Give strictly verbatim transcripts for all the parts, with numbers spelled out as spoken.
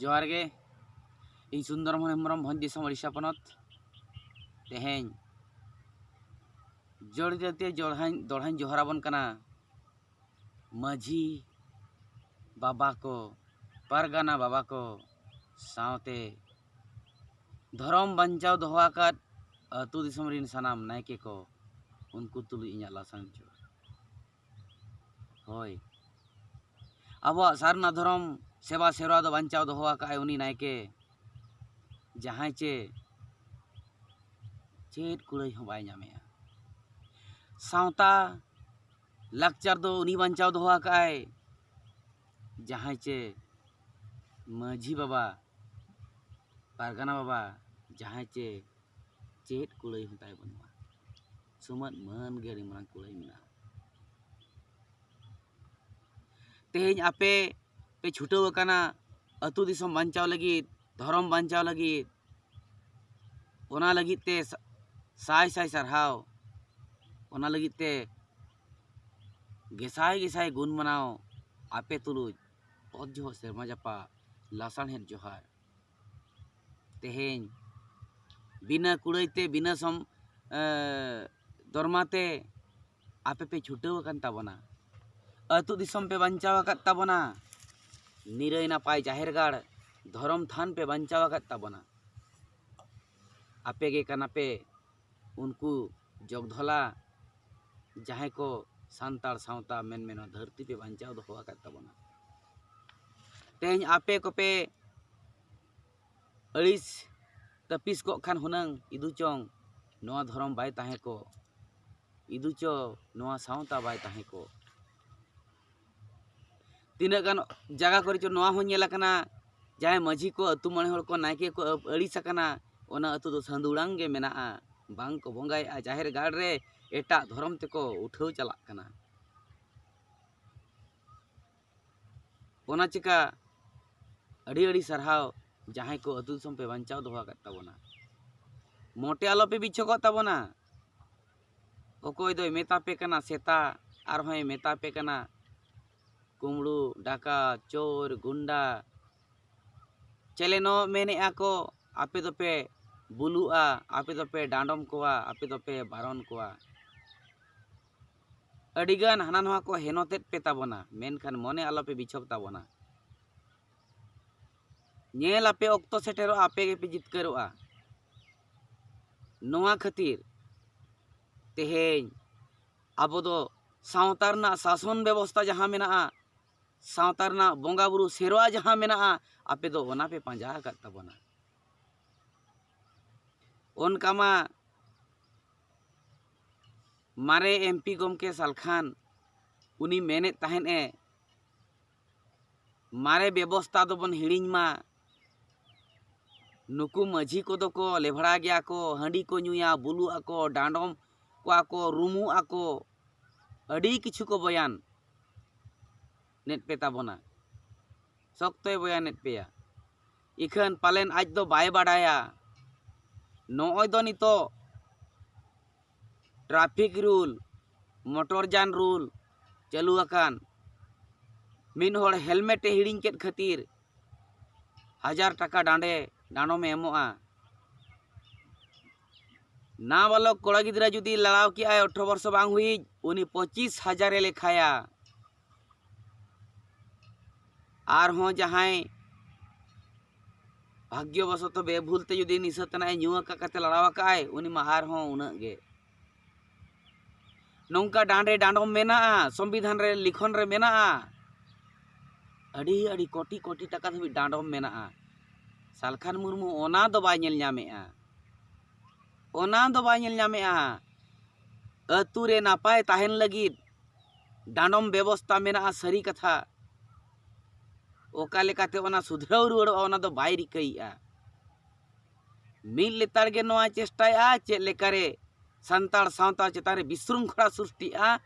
ᱡᱚᱦᱟᱨ ᱜᱮ᱾ ᱤᱧ ᱥᱩᱱᱫᱚᱨ ᱢᱳᱦᱚᱱ ᱦᱮᱢᱵᱨᱚᱢ, ᱵᱷᱚᱸᱡᱽ ᱫᱤᱥᱚᱢ, ᱳᱰᱤᱥᱟ ᱯᱚᱱᱚᱛ᱾ ᱛᱮᱦᱮᱧ ᱡᱚᱲ ᱡᱟᱹᱛᱤᱭᱟᱹ ᱡᱚᱲᱦᱟᱧ ᱫᱚᱲᱦᱟᱧ ᱡᱚᱦᱟᱨ ᱟᱵᱚᱱ ᱠᱟᱱᱟ ᱢᱟᱹᱡᱷᱤ ᱵᱟᱵᱟ ᱠᱚ, ᱯᱟᱨᱜᱟᱱᱟ ᱵᱟᱵᱟ ᱠᱚ, ᱥᱟᱶᱛᱮ ᱫᱷᱚᱨᱚᱢ ᱵᱟᱧᱪᱟᱣ ᱫᱚᱦᱚ ᱟᱠᱟᱫ ᱟᱹᱛᱩ ᱫᱤᱥᱚᱢ ᱨᱤᱱ ᱥᱟᱱᱟᱢ ᱱᱟᱭᱠᱮ ᱠᱚ, ᱩᱱᱠᱩ ᱛᱩᱞᱩᱡ ᱤᱧᱟᱹᱜ ᱞᱟᱥᱟᱱ ᱡᱚᱦᱟᱨ᱾ ᱦᱳᱭ, ᱟᱵᱚᱣᱟᱜ ᱥᱟᱨᱱᱟ ᱫᱷᱚᱨᱚᱢ ᱥᱮᱵᱟ ᱥᱮᱨᱣᱟ ᱫᱚ ᱵᱟᱧᱪᱟᱣ ᱫᱚᱦᱚ ᱟᱠᱟᱫ ᱟᱭ ᱩᱱᱤ ᱱᱟᱭᱠᱮ, ᱡᱟᱦᱟᱸᱭ ᱪᱮ ᱪᱮᱫ ᱠᱩᱲᱟᱹᱭ ᱦᱚᱸ ᱵᱟᱭ ᱧᱟᱢᱮᱜᱼᱟ᱾ ᱥᱟᱶᱛᱟ ᱞᱟᱠᱪᱟᱨ ᱫᱚ ᱩᱱᱤ ᱵᱟᱧᱪᱟᱣ ᱫᱚᱦᱚ ᱟᱠᱟᱫ ᱟᱭ, ᱡᱟᱦᱟᱸᱭ ᱪᱮ ᱢᱟᱹᱡᱷᱤ ᱵᱟᱵᱟ, ᱯᱟᱨᱜᱟᱱᱟ ᱵᱟᱵᱟ, ᱡᱟᱦᱟᱸᱭ ᱪᱮ ᱪᱮᱫ ᱠᱩᱲᱟᱹᱭ ᱦᱚᱸ ᱛᱟᱭ ᱵᱟᱹᱱᱩᱜᱼᱟ᱾ ᱥᱩᱢᱟᱹᱱ ᱢᱟᱹᱱ ᱜᱮ ᱟᱹᱰᱤ ᱢᱟᱨᱟᱝ ᱠᱩᱲᱟᱹᱭ ᱢᱮᱱᱟᱜᱼᱟ᱾ ᱛᱮᱦᱮᱧ ᱟᱯᱮ ᱯᱮ ᱪᱷᱩᱴᱟᱹᱣ ᱟᱠᱟᱱᱟ ᱟᱹᱛᱩ ᱫᱤᱥᱚᱢ ᱵᱟᱧᱪᱟᱣ ᱞᱟᱹᱜᱤᱫ, ᱫᱷᱚᱨᱚᱢ ᱵᱟᱧᱪᱟᱣ ᱞᱟᱹᱜᱤᱫ, ᱚᱱᱟ ᱞᱟᱹᱜᱤᱫ ᱛᱮ ᱥᱟ-, ᱥᱟᱭ ᱥᱟᱭ ᱥᱟᱨᱦᱟᱣ᱾ ᱚᱱᱟ ᱞᱟᱹᱜᱤᱫ ᱛᱮ ᱜᱮᱥᱟᱭ ᱜᱮᱥᱟᱭ ᱜᱩᱱ ᱢᱟᱱᱟᱣ ᱟᱯᱮ ᱛᱩᱞᱩᱡ ᱚᱛ ᱡᱚᱦᱚᱜ ᱥᱮᱨᱢᱟ ᱡᱟᱯᱟᱜ ᱞᱟᱥᱟᱲᱦᱮᱫ ᱡᱚᱦᱟᱨ᱾ ᱛᱮᱦᱮᱧ ᱵᱤᱱᱟᱹ ᱠᱩᱲᱟᱹᱭ ᱛᱮ, ᱵᱤᱱᱟᱹ ᱥᱚᱢ-, ᱮ, ᱫᱚᱨᱢᱟ ᱛᱮ ᱟᱯᱮ ᱯᱮ ᱪᱷᱩᱴᱟᱹᱣ ᱟᱠᱟᱱ ᱛᱟᱵᱚᱱᱟ᱾ ᱟᱹᱛᱩ ᱫᱤᱥᱚᱢ ᱯᱮ ᱵᱟᱧᱪᱟᱣ ᱟᱠᱟᱫ ᱛᱟᱵᱚᱱᱟ᱾ ᱱᱤᱨᱟᱹᱭ ᱱᱟᱯᱟᱭ ᱡᱟᱦᱮᱨ ᱜᱟᱲ, ᱫᱷᱚᱨᱚᱢ ᱛᱷᱟᱱ ᱯᱮ ᱵᱟᱧᱪᱟᱣ ᱟᱠᱟᱫ ᱛᱟᱵᱚᱱᱟ᱾ ᱟᱯᱮ ᱜᱮ ᱠᱟᱱᱟ ᱯᱮ ᱩᱱᱠᱩ ᱡᱚᱜᱽᱫᱷᱚᱞᱟ, ᱡᱟᱦᱟᱸᱭ ᱠᱚ ᱥᱟᱱᱛᱟᱲ ᱥᱟᱶᱛᱟ ᱢᱮᱱᱢᱮ ᱱᱚᱣᱟ ᱫᱷᱟᱹᱨᱛᱤ ᱯᱮ ᱵᱟᱧᱪᱟᱣ ᱫᱚᱦᱚ ᱟᱠᱟᱫ ᱛᱟᱵᱚᱱᱟ᱾ ᱛᱮᱦᱮᱧ ᱟᱯᱮ ᱠᱚᱯᱮ ᱟᱹᱲᱤᱥ ᱛᱟᱹᱯᱤᱥ ᱠᱚᱜ ᱠᱷᱟᱱ ᱦᱩᱱᱟᱹᱝ ᱤᱫᱩ ᱪᱚᱝ ᱱᱚᱣᱟ ᱫᱷᱚᱨᱚᱢ ᱵᱟᱭ ᱛᱟᱦᱮᱸ ᱠᱚᱜ, ᱤᱫᱩ ᱪᱚ ᱱᱚᱣᱟ ᱥᱟᱶᱛᱟ ᱵᱟᱭ ᱛᱟᱦᱮᱸ ᱠᱚᱜ᱾ ᱛᱤᱱᱟᱹᱜ ᱜᱟᱱ ᱡᱟᱭᱜᱟ ᱠᱚᱨᱮ ᱪᱚ ᱱᱚᱣᱟ ᱦᱚᱸ ᱧᱮᱞ ᱟᱠᱟᱱᱟ, ᱡᱟᱦᱟᱸᱭ ᱢᱟᱹᱡᱷᱤ ᱠᱚ, ᱟᱹᱛᱩ ᱢᱚᱬᱮ ᱦᱚᱲ ᱠᱚ, ᱱᱟᱭᱠᱮ ᱠᱚ ᱟᱹᱲᱤᱥ ᱟᱠᱟᱱᱟ, ᱚᱱᱟ ᱟᱹᱛᱩ ᱫᱚ ᱥᱟᱹᱫᱩᱲᱟᱝ ᱜᱮ ᱢᱮᱱᱟᱜᱼᱟ, ᱵᱟᱝ ᱠᱚ ᱵᱚᱸᱜᱟᱭᱮᱫᱼᱟ, ᱡᱟᱦᱮᱨ ᱜᱟᱲ ᱨᱮ ᱮᱴᱟᱜ ᱫᱷᱚᱨᱚᱢ ᱛᱮᱠᱚ ᱩᱴᱷᱟᱹᱣ ᱪᱟᱞᱟᱜ ᱠᱟᱱᱟ᱾ ᱚᱱᱟ ᱪᱤᱠᱟ ᱟᱹᱰᱤ ᱟᱹᱰᱤ ᱥᱟᱨᱦᱟᱣ, ᱡᱟᱦᱟᱸᱭ ᱠᱚ ᱟᱹᱛᱩ ᱫᱤᱥᱚᱢ ᱯᱮ ᱵᱟᱧᱪᱟᱣ ᱫᱚᱦᱚ ᱟᱠᱟᱫ ᱛᱟᱵᱚᱱᱟ᱾ ᱢᱚᱴᱮ ᱟᱞᱚᱯᱮ ᱵᱤᱪᱷᱚᱠᱚᱜ ᱛᱟᱵᱚᱱᱟ᱾ ᱚᱠᱚᱭ ᱫᱚᱭ ᱢᱮᱛᱟ ᱯᱮ ᱠᱟᱱᱟ ᱥᱮᱛᱟ, ᱟᱨᱦᱚᱸᱭ ᱢᱮᱛᱟ ᱯᱮ ᱠᱟᱱᱟ ᱠᱩᱢᱵᱽᱲᱩ, ᱰᱟᱠᱟᱛ, ᱪᱳᱨ, ᱜᱩᱱᱰᱟ, ᱪᱮᱞᱮᱱᱚᱜ ᱢᱮᱱᱮᱜᱼᱟ ᱠᱚ, ᱟᱯᱮ ᱫᱚᱯᱮ ᱵᱩᱞᱩᱜᱼᱟ, ᱟᱯᱮ ᱫᱚᱯᱮ ᱰᱟᱸᱰᱚᱢ ᱠᱚᱣᱟ, ᱟᱯᱮ ᱫᱚᱯᱮ ᱵᱟᱨᱚᱱ ᱠᱚᱣᱟ᱾ ᱟᱹᱰᱤᱜᱟᱱ ᱦᱟᱱᱟ ᱱᱚᱣᱟ ᱠᱚ ᱦᱮᱱᱚᱛᱮᱫ ᱯᱮ ᱛᱟᱵᱚᱱᱟ, ᱢᱮᱱᱠᱷᱟᱱ ᱢᱚᱱᱮ ᱟᱞᱚᱯᱮ ᱵᱤᱪᱷᱚᱠ ᱛᱟᱵᱚᱱᱟ᱾ ᱧᱮᱞ ᱟᱯᱮ, ᱚᱠᱛᱚ ᱥᱮᱴᱮᱨᱚᱜᱼᱟ, ᱟᱯᱮ ᱜᱮᱯᱮ ᱡᱤᱛᱠᱟᱹᱨᱚᱜᱼᱟ᱾ ᱱᱚᱣᱟ ᱠᱷᱟᱹᱛᱤᱨ ᱛᱮᱦᱮᱧ ᱟᱵᱚ ᱫᱚ ᱥᱟᱶᱛᱟ ᱨᱮᱱᱟᱜ ᱥᱟᱥᱚᱱ ᱵᱮᱵᱚᱥᱛᱷᱟ ᱡᱟᱦᱟᱸ ᱢᱮᱱᱟᱜᱼᱟ, ᱥᱟᱶᱛᱟ ᱨᱮᱱᱟᱜ ᱵᱚᱸᱜᱟ ᱵᱩᱨᱩ ᱥᱮᱨᱣᱟ ᱡᱟᱦᱟᱸ ᱢᱮᱱᱟᱜᱼᱟ, ᱟᱯᱮ ᱫᱚ ᱚᱱᱟ ᱯᱮ ᱯᱟᱸᱡᱟ ᱟᱠᱟᱫ ᱛᱟᱵᱚᱱᱟ᱾ ᱚᱱᱠᱟ ᱢᱟ ᱢᱟᱨᱮ ᱮᱢ ᱯᱤ ᱜᱚᱢᱠᱮ ᱥᱟᱞᱠᱷᱟᱱ ᱩᱱᱤ ᱢᱮᱱᱮᱫ ᱛᱟᱦᱮᱸᱫ ᱮ, ᱢᱟᱨᱮ ᱵᱮᱵᱚᱥᱛᱟ ᱫᱚᱵᱚᱱ ᱦᱤᱲᱤᱧ ᱢᱟ᱾ ᱱᱩᱠᱩ ᱢᱟᱹᱡᱷᱤ ᱠᱚᱫᱚ ᱠᱚ ᱞᱮᱵᱷᱲᱟ ᱜᱮᱭᱟ ᱠᱚ, ᱦᱟᱺᱰᱤ ᱠᱚ ᱧᱩᱭᱟ, ᱵᱩᱞᱩᱜ ᱟᱠᱚ, ᱰᱟᱸᱰᱚᱢ ᱠᱚᱣᱟ ᱠᱚ, ᱨᱩᱢᱩᱜ ᱟᱠᱚ, ᱟᱹᱰᱤ ᱠᱤᱪᱷᱩ ᱠᱚ ᱵᱚᱭᱟᱱ ᱱᱮᱫ ᱯᱮ ᱛᱟᱵᱚᱱᱟ, ᱥᱚᱠᱛᱚᱭ ᱵᱚᱭᱟᱱᱮᱫ ᱯᱮᱭᱟ᱾ ᱤᱠᱷᱟᱹᱱ ᱯᱟᱞᱮᱱ ᱟᱡ ᱫᱚ ᱵᱟᱭ ᱵᱟᱰᱟᱭᱟ, ᱱᱚᱜᱼᱚᱭ ᱫᱚ ᱱᱤᱛᱚᱜ ᱴᱨᱟᱯᱷᱤᱠ ᱨᱩᱞ, ᱢᱚᱴᱚᱨ ᱡᱟᱱ ᱨᱩᱞ ᱪᱟᱹᱞᱩ ᱟᱠᱟᱱ᱾ ᱢᱤᱫ ᱦᱚᱲ ᱦᱮᱞᱢᱮᱴ ᱮ ᱦᱤᱲᱤᱧ ᱠᱮᱫ ᱠᱷᱟᱹᱛᱤᱨ ᱦᱟᱡᱟᱨ ᱴᱟᱠᱟ ᱰᱟᱸᱰᱮ, ᱰᱟᱸᱰᱚᱢᱮ ᱮᱢᱚᱜᱼᱟ᱾ ᱱᱟᱵᱟᱞᱚᱠ ᱠᱚᱲᱟ ᱜᱤᱫᱽᱨᱟᱹ ᱡᱩᱫᱤ ᱞᱟᱲᱟᱣ ᱠᱮᱜᱼᱟᱭ, ᱟᱴᱷᱨᱚ ᱵᱚᱨᱥᱚ ᱵᱟᱝ ᱦᱩᱭᱤᱡ, ᱩᱱᱤ ᱯᱚᱸᱪᱤᱥ ᱦᱟᱡᱟᱨ ᱮ ᱞᱮᱠᱷᱟᱭᱟ᱾ ᱟᱨᱦᱚᱸ ᱡᱟᱦᱟᱸᱭ ᱵᱷᱟᱜᱽᱭᱚᱵᱚᱥᱚᱛᱚ ᱵᱮᱵᱷᱩᱞ ᱛᱮ ᱡᱩᱫᱤ ᱱᱤᱥᱟᱹ ᱛᱟᱱᱟᱜ ᱮ ᱧᱩ ᱟᱠᱟᱫ ᱠᱟᱛᱮ ᱞᱟᱲᱟᱣ ᱟᱠᱟᱫ ᱟᱭ, ᱩᱱᱤ ᱢᱟ ᱟᱨᱦᱚᱸ ᱩᱱᱟᱹᱜ ᱜᱮ᱾ ᱱᱚᱝᱠᱟ ᱰᱟᱸᱰᱮ ᱰᱟᱸᱰᱚᱢ ᱢᱮᱱᱟᱜᱼᱟ, ᱥᱚᱝᱵᱤᱫᱷᱟᱱ ᱨᱮ, ᱞᱤᱠᱷᱚᱱ ᱨᱮ ᱢᱮᱱᱟᱜᱼᱟ᱾ ᱟᱹᱰᱤ ᱟᱹᱰᱤ ᱠᱳᱴᱤ ᱠᱳᱴᱤ ᱴᱟᱠᱟ ᱫᱷᱟᱹᱵᱤᱡ ᱰᱟᱸᱰᱚᱢ ᱢᱮᱱᱟᱜᱼᱟ᱾ ᱥᱟᱞᱠᱷᱟᱱ ᱢᱩᱨᱢᱩ ᱚᱱᱟ ᱫᱚ ᱵᱟᱭ ᱧᱮᱞ ᱧᱟᱢᱮᱜᱼᱟ, ᱚᱱᱟ ᱫᱚ ᱵᱟᱭ ᱧᱮᱞ ᱧᱟᱢᱮᱜᱼᱟ᱾ ᱟᱹᱛᱩ ᱨᱮ ᱱᱟᱯᱟᱭ ᱛᱟᱦᱮᱱ ᱞᱟᱹᱜᱤᱫ ᱰᱟᱸᱰᱚᱢ ᱵᱮᱵᱚᱥᱛᱟ ᱢᱮᱱᱟᱜᱼᱟ, ᱥᱟᱹᱨᱤ ᱠᱟᱛᱷᱟ᱾ ᱚᱠᱟ ᱞᱮᱠᱟᱛᱮ ᱚᱱᱟ ᱥᱩᱫᱷᱨᱟᱹᱣ ᱨᱩᱣᱟᱹᱲᱚᱜᱼᱟ, ᱚᱱᱟ ᱫᱚ ᱵᱟᱭ ᱨᱤᱠᱟᱹᱭᱮᱜᱼᱟ᱾ ᱢᱤᱫ ᱞᱮᱛᱟᱲ ᱜᱮ ᱱᱚᱣᱟ ᱪᱮᱥᱴᱟᱭᱮᱜᱼᱟ, ᱪᱮᱫ ᱞᱮᱠᱟᱨᱮ ᱥᱟᱱᱛᱟᱲ ᱥᱟᱶᱛᱟ ᱪᱮᱛᱟᱱ ᱨᱮ ᱵᱤᱥᱨᱩᱝᱠᱷᱚᱞᱟ ᱥᱨᱤᱥᱴᱤᱜᱼᱟ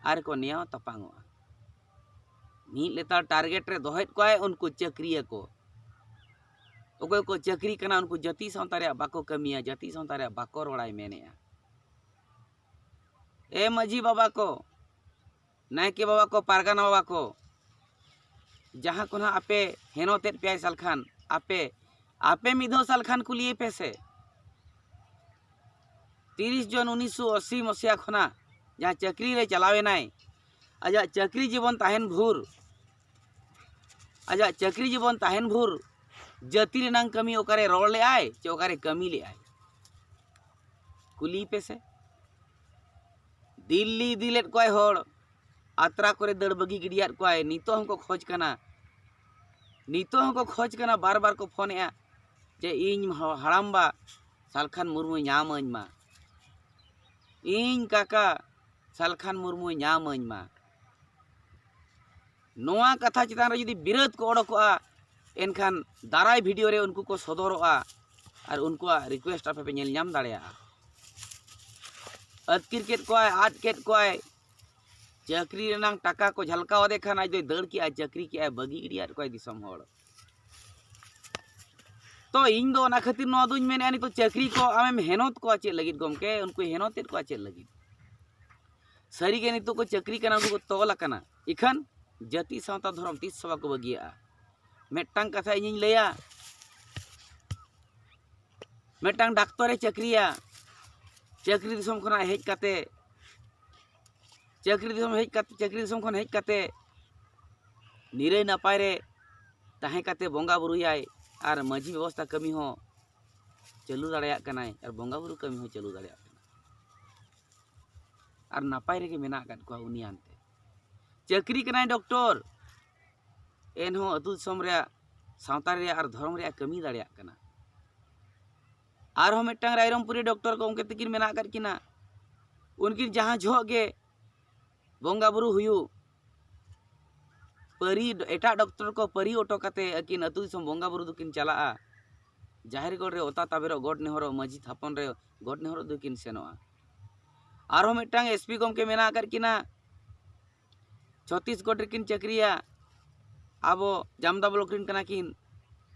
ᱟᱨ ᱠᱚ ᱱᱮᱭᱟᱣ ᱛᱟᱯᱟᱝᱚᱜᱼᱟ᱾ ᱢᱤᱫ ᱞᱮᱛᱟᱲ ᱴᱟᱨᱜᱮᱴ ᱨᱮ ᱫᱚᱦᱚᱭᱮᱫ ᱠᱚᱣᱟᱭ ᱩᱱᱠᱩ ᱪᱟᱹᱠᱨᱤᱭᱟᱹ ᱠᱚ᱾ ᱚᱠᱚᱭ ᱠᱚ ᱪᱟᱹᱠᱨᱤ ᱠᱟᱱᱟ, ᱩᱱᱠᱩ ᱡᱟᱹᱛᱤ ᱥᱟᱶᱛᱟ ᱨᱮᱭᱟᱜ ᱵᱟᱠᱚ ᱠᱟᱹᱢᱤᱭᱟ, ᱡᱟᱹᱛᱤ ᱥᱟᱶᱛᱟ ᱨᱮᱭᱟᱜ ᱵᱟᱠᱚ ᱨᱚᱲᱟᱭ ᱢᱮᱱᱮᱜᱼᱟ᱾ ᱮ ᱢᱟᱹᱡᱷᱤ ᱵᱟᱵᱟ ᱠᱚ, ᱱᱟᱭᱠᱮ ᱵᱟᱵᱟ ᱠᱚ, ᱯᱟᱨᱜᱟᱱᱟ ᱵᱟᱵᱟ ᱠᱚ, ᱡᱟᱦᱟᱸ ᱠᱚ ᱱᱟᱦᱟᱜ ᱟᱯᱮ ᱦᱮᱱᱚᱛᱮᱫ ᱯᱮᱭᱟᱭ ᱥᱟᱞᱠᱷᱟᱱ, ᱟᱯᱮ, ᱟᱯᱮ ᱢᱤᱫ ᱫᱷᱟᱣ ᱥᱟᱞᱠᱷᱟᱱ ᱠᱩᱞᱤᱭᱮ ᱯᱮ ᱥᱮ᱾ ᱛᱤᱨᱤᱥ ᱡᱩᱱ ᱩᱱᱤᱥᱥᱚ ᱟᱥᱤ ᱢᱚᱥᱤᱦᱟ ᱠᱷᱚᱱᱟᱜ ᱡᱟᱦᱟᱸ ᱪᱟᱹᱠᱨᱤ ᱨᱮ ᱪᱟᱞᱟᱣ ᱮᱱᱟᱭ, ᱟᱡᱟᱜ ᱪᱟᱹᱠᱨᱤ ᱡᱤᱵᱚᱱ ᱛᱟᱦᱮᱱ ᱵᱷᱳᱨ, ᱟᱡᱟᱜ ᱪᱟᱹᱠᱨᱤ ᱡᱤᱵᱚᱱ ᱛᱟᱦᱮᱱ ᱵᱷᱳᱨ ᱡᱟᱹᱛᱤ ᱨᱮᱱᱟᱝ ᱠᱟᱹᱢᱤ ᱚᱠᱟᱨᱮ ᱨᱚᱲ ᱞᱮᱫᱟᱭ ᱪᱮ ᱚᱠᱟᱨᱮ ᱠᱟᱹᱢᱤ ᱞᱮᱫᱟᱭ? ᱠᱩᱞᱤ ᱯᱮ ᱥᱮ᱾ ᱫᱤᱞᱞᱤ ᱤᱫᱤ ᱞᱮᱫ ᱠᱚᱣᱟᱭ ᱦᱚᱲ, ᱟᱛᱨᱟ ᱠᱚᱨᱮ ᱫᱟᱹᱲ ᱵᱟᱹᱜᱤ ᱜᱤᱰᱤᱭᱟᱫ ᱠᱚᱣᱟᱭ᱾ ᱱᱤᱛᱚᱜ ᱦᱚᱸᱠᱚ ᱠᱷᱚᱡᱽ ᱠᱟᱱᱟ, ᱱᱤᱛᱚᱜ ᱦᱚᱸᱠᱚ ᱠᱷᱚᱡᱽ ᱠᱟᱱᱟ, ᱵᱟᱨ ᱵᱟᱨ ᱠᱚ ᱯᱷᱳᱱᱮᱜᱼᱟ ᱡᱮ ᱤᱧ ᱦᱚ-, ᱦᱟᱲᱟᱢᱵᱟ ᱥᱟᱞᱠᱷᱟᱱ ᱢᱩᱨᱢᱩᱭ ᱧᱟᱢᱟᱹᱧ ᱢᱟ, ᱤᱧ ᱠᱟᱠᱟ ᱥᱟᱞᱠᱷᱟᱱ ᱢᱩᱨᱢᱩᱭ ᱧᱟᱢᱟᱹᱧ ᱢᱟ᱾ ᱱᱚᱣᱟ ᱠᱟᱛᱷᱟ ᱪᱮᱛᱟᱱ ᱨᱮ ᱡᱩᱫᱤ ᱵᱤᱨᱳᱫ ᱠᱚ ᱚᱰᱚᱠᱚᱜᱼᱟ, ᱮᱱᱠᱷᱟᱱ ᱫᱟᱨᱟᱭ ᱵᱷᱤᱰᱤᱭᱳ ᱨᱮ ᱩᱱᱠᱩ ᱠᱚ ᱥᱚᱫᱚᱨᱚᱜᱼᱟ ᱟᱨ ᱩᱱᱠᱩᱣᱟᱜ ᱨᱤᱠᱩᱭᱮᱥᱴ ᱟᱯᱮ ᱯᱮ ᱧᱮᱞ ᱧᱟᱢ ᱫᱟᱲᱮᱭᱟᱜᱼᱟ᱾ ᱟᱹᱛᱠᱤᱨ ᱠᱮᱫ ᱠᱚᱣᱟᱭ, ᱟᱫ ᱠᱮᱫ ᱠᱚᱣᱟᱭ, ᱪᱟᱹᱠᱨᱤ ᱨᱮᱱᱟᱝ ᱴᱟᱠᱟ ᱠᱚ ᱡᱷᱟᱞᱠᱟᱣ ᱟᱫᱮ ᱠᱷᱟᱱ ᱟᱡ ᱫᱚᱭ ᱫᱟᱹᱲ ᱠᱮᱜᱼᱟᱭ, ᱪᱟᱹᱠᱨᱤ ᱠᱮᱜᱼᱟᱭ, ᱵᱟᱹᱜᱤ ᱜᱤᱰᱤᱭᱟᱫ ᱠᱚᱣᱟᱭ ᱫᱤᱥᱚᱢ ᱦᱚᱲ᱾ ᱛᱚ ᱤᱧ ᱫᱚ ᱚᱱᱟ ᱠᱷᱟᱹᱛᱤᱨ ᱱᱚᱣᱟ ᱫᱩᱧ ᱢᱮᱱᱮᱫᱼᱟ, ᱱᱤᱛᱚᱜ ᱪᱟᱹᱠᱨᱤ ᱠᱚ ᱟᱢᱮᱢ ᱦᱮᱱᱚᱛ ᱠᱚᱣᱟ ᱪᱮᱫ ᱞᱟᱹᱜᱤᱫ ᱜᱚᱢᱠᱮ? ᱩᱱᱠᱩ ᱦᱮᱱᱚᱛᱮᱫ ᱠᱚᱣᱟ ᱪᱮᱫ ᱞᱟᱹᱜᱤᱫ? ᱥᱟᱹᱨᱤᱜᱮ ᱱᱤᱛᱚᱜ ᱠᱚ ᱪᱟᱹᱠᱨᱤ ᱠᱟᱱᱟ, ᱩᱱᱠᱩ ᱠᱚ ᱛᱚᱞ ᱟᱠᱟᱱᱟ, ᱤᱠᱷᱟᱹᱱ ᱡᱟᱹᱛᱤ ᱥᱟᱶᱛᱟ ᱫᱷᱚᱨᱚᱢ ᱛᱤᱥ ᱦᱚᱸ ᱵᱟᱠᱚ ᱵᱟᱹᱜᱤᱭᱟᱜᱼᱟ᱾ ᱢᱤᱫᱴᱟᱝ ᱠᱟᱛᱷᱟ ᱤᱧᱤᱧ ᱞᱟᱹᱭᱟ, ᱢᱤᱫᱴᱟᱝ ᱰᱟᱠᱛᱚᱨᱮ ᱪᱟᱹᱠᱨᱤᱭᱟ, ᱪᱟᱹᱠᱨᱤ ᱫᱤᱥᱚᱢ ᱠᱷᱚᱱᱟᱜ ᱦᱮᱡ ᱠᱟᱛᱮ, ᱪᱟᱹᱠᱨᱤ ᱫᱤᱥᱚᱢ ᱦᱮᱡ ᱠᱟᱛᱮ, ᱪᱟᱹᱠᱨᱤ ᱫᱤᱥᱚᱢ ᱠᱷᱚᱱ ᱦᱮᱡ ᱠᱟᱛᱮ ᱱᱤᱨᱟᱹᱭ ᱱᱟᱯᱟᱭ ᱨᱮ ᱛᱟᱦᱮᱸ ᱠᱟᱛᱮ ᱵᱚᱸᱜᱟ ᱵᱩᱨᱩᱭᱟᱭ ᱟᱨ ᱢᱟᱹᱡᱷᱤ ᱵᱮᱵᱚᱥᱛᱷᱟ ᱠᱟᱹᱢᱤ ᱦᱚᱸ ᱪᱟᱹᱞᱩ ᱫᱟᱲᱮᱭᱟᱜ ᱠᱟᱱᱟᱭ ᱟᱨ ᱵᱚᱸᱜᱟ ᱵᱩᱨᱩ ᱠᱟᱹᱢᱤ ᱦᱚᱸ ᱪᱟᱹᱞᱩ ᱫᱟᱲᱮᱭᱟᱜ ᱠᱟᱱᱟᱭ ᱟᱨ ᱱᱟᱯᱟᱭ ᱨᱮᱜᱮ ᱢᱮᱱᱟᱜ ᱟᱠᱟᱫ ᱠᱚᱣᱟ ᱩᱱᱤ ᱟᱱᱛᱮ᱾ ᱪᱟᱹᱠᱨᱤ ᱠᱟᱱᱟᱭ ᱰᱚᱠᱴᱚᱨ, ᱮᱱᱦᱚᱸ ᱟᱹᱛᱩ ᱫᱤᱥᱚᱢ ᱨᱮᱭᱟᱜ, ᱥᱟᱶᱛᱟ ᱨᱮᱭᱟᱜ ᱟᱨ ᱫᱷᱚᱨᱚᱢ ᱨᱮᱭᱟᱜ ᱠᱟᱹᱢᱤ ᱫᱟᱲᱮᱭᱟᱜ ᱠᱟᱱᱟ᱾ ᱟᱨᱦᱚᱸ ᱢᱤᱫᱴᱟᱝ ᱨᱟᱭᱨᱚᱝᱯᱩᱨᱤ ᱰᱚᱠᱴᱚᱨ ᱜᱚᱢᱠᱮ ᱛᱟᱹᱠᱤᱱ ᱢᱮᱱᱟᱜ ᱟᱠᱟᱫ ᱠᱤᱱᱟ, ᱩᱱᱠᱤᱱ ᱡᱟᱦᱟᱸ ᱡᱚᱦᱚᱜ ᱜᱮ ᱵᱚᱸᱜᱟ ᱵᱩᱨᱩ ᱦᱩᱭᱩᱜ, ᱯᱟᱹᱨᱤ, ᱮᱴᱟᱜ ᱰᱚᱠᱴᱚᱨ ᱠᱚ ᱯᱟᱹᱨᱤ ᱚᱴᱚ ᱠᱟᱛᱮ ᱟᱹᱠᱤᱱ ᱟᱹᱛᱩ ᱫᱤᱥᱚᱢ ᱵᱚᱸᱜᱟ ᱵᱩᱨᱩ ᱫᱚᱠᱤᱱ ᱪᱟᱞᱟᱜᱼᱟ᱾ ᱡᱟᱦᱮᱨ ᱜᱚᱰ ᱨᱮ ᱚᱛᱟ ᱛᱟᱵᱮᱨᱚᱜ, ᱜᱚᱰ ᱱᱮᱦᱚᱨᱚᱜ, ᱢᱟᱹᱡᱷᱤ ᱛᱷᱟᱯᱚᱱ ᱨᱮ ᱜᱚᱰ ᱱᱮᱦᱚᱨᱚᱜ ᱫᱚᱠᱤᱱ ᱥᱮᱱᱚᱜᱼᱟ᱾ ᱟᱨᱦᱚᱸ ᱢᱤᱫᱴᱟᱝ ᱮᱥ ᱯᱤ ᱜᱚᱢᱠᱮ ᱢᱮᱱᱟᱜ ᱟᱠᱟᱫ ᱠᱤᱱᱟ, ᱪᱷᱚᱛᱤᱥᱜᱚᱰ ᱨᱮᱠᱤᱱ ᱪᱟᱹᱠᱨᱤᱭᱟ, ᱟᱵᱚ ᱡᱟᱢᱫᱟ ᱵᱞᱚᱠ ᱨᱮᱱ ᱠᱟᱱᱟ ᱠᱤᱱ᱾